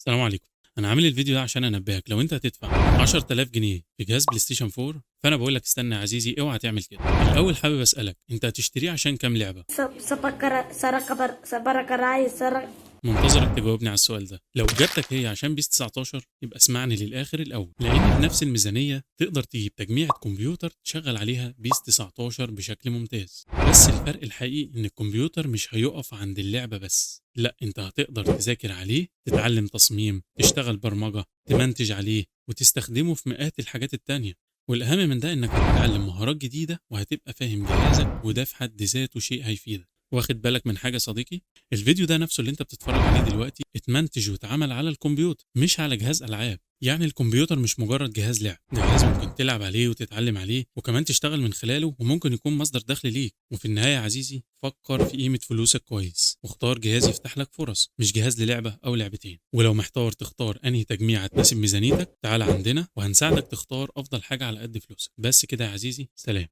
السلام عليكم. انا عامل الفيديو ده عشان انبهك، لو انت هتدفع 10000 جنيه في جهاز بلاي ستيشن 4 فانا بقول لك استنى يا عزيزي، اوعى تعمل كده. الاول حابب اسالك، انت هتشتريه عشان كام لعبه؟ سبكر سرق سبركراي سرق. منتظرك تجاوبني على السؤال ده. لو اجابتك هي عشان بيس 19 يبقى اسمعني للاخر الاول، لان بنفس الميزانية تقدر تجيب تجميعة كمبيوتر تشغل عليها بيس 19 بشكل ممتاز. بس الفرق الحقيقي ان الكمبيوتر مش هيقف عند اللعبة بس، لا، انت هتقدر تذاكر عليه، تتعلم تصميم، تشتغل برمجة، تمنتج عليه، وتستخدمه في مئات الحاجات التانية. والاهم من ده انك هتتعلم مهارات جديدة وهتبقى فاهم جهازك، وده في حد ذاته شيء هيفيدك. واخد بالك من حاجة صديقي؟ الفيديو ده نفسه اللي انت بتتفرج عليه دلوقتي اتمنتج واتعمل على الكمبيوتر مش على جهاز العاب. يعني الكمبيوتر مش مجرد جهاز لعب، ده جهاز ممكن تلعب عليه وتتعلم عليه وكمان تشتغل من خلاله، وممكن يكون مصدر دخل ليك. وفي النهاية يا عزيزي، فكر في قيمة فلوسك كويس واختار جهاز يفتح لك فرص، مش جهاز للعبة أو لعبتين. ولو محتار تختار أنهي تجميعة تناسب ميزانيتك، تعال عندنا وهنساعدك تختار أفضل حاجة على قد فلوسك. بس كده يا عزيزي، سلام.